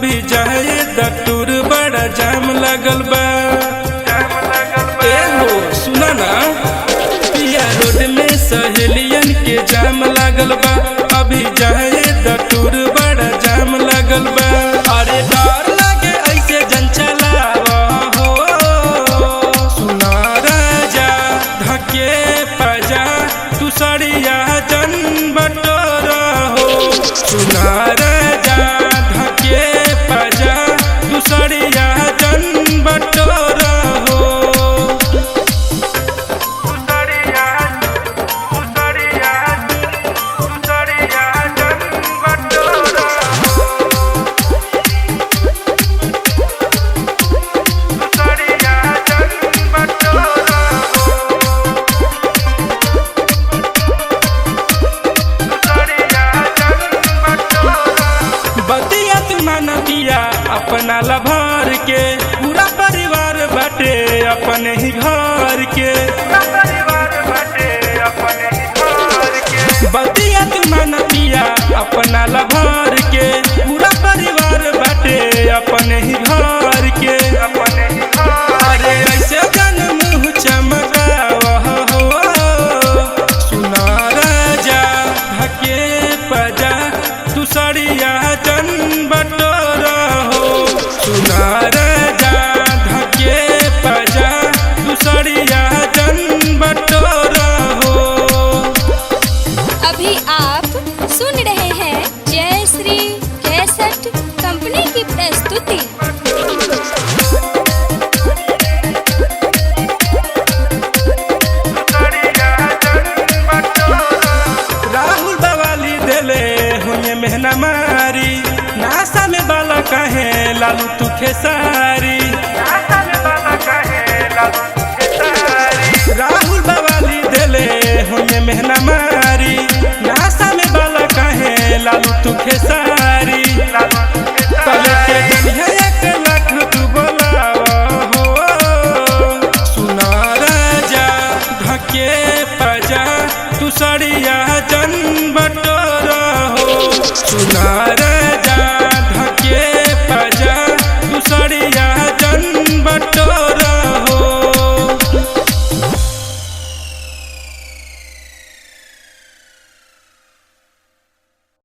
अभी जाए दतुर बड़ा जाम लगल बा। ए हो सुना ना, पिया रोड में सहेलियन के जाम लागल बा। अभी जाए दतुर बड़ा जाम लगल बा। अरे डर लागे ऐसे जन चलावा हो। सुना राजा धके पजा तू सड़िया जन बटोरा हो। सुना राजा धके पजा तू सड़िया जन बटोरा हो। बतिया तू माना पिया अपना लभार के, पूरा परिवार बाटे अपने ही घर के। बतिया तू माना पिया अपना लभार के, पूरा परिवार बाटे अपने ही घर के। अरे ऐसे जन मुँह चमकावा हो। सुना राजा धके पजा तू सड़िया जन बटोरा हो। सुना राजा धके पजा तू सड़िया जन बटोरा हो। अभी आप सुन रहे हैं जय श्री कैसेट कंपनी की प्रस्तुति। राहुल बवाली देले हुए मेहना मारी, नासा में बाला कहे लालू तू खेसारी। राहुल बवाली देले हुए मेहना मारी, नासा में बाला कहे लालू तू खेसारी। तले के जनिया 1 लाख तू बोलावा हो। सुना राजा धके पजा तू सड़िया जन बटोरा हो। सुना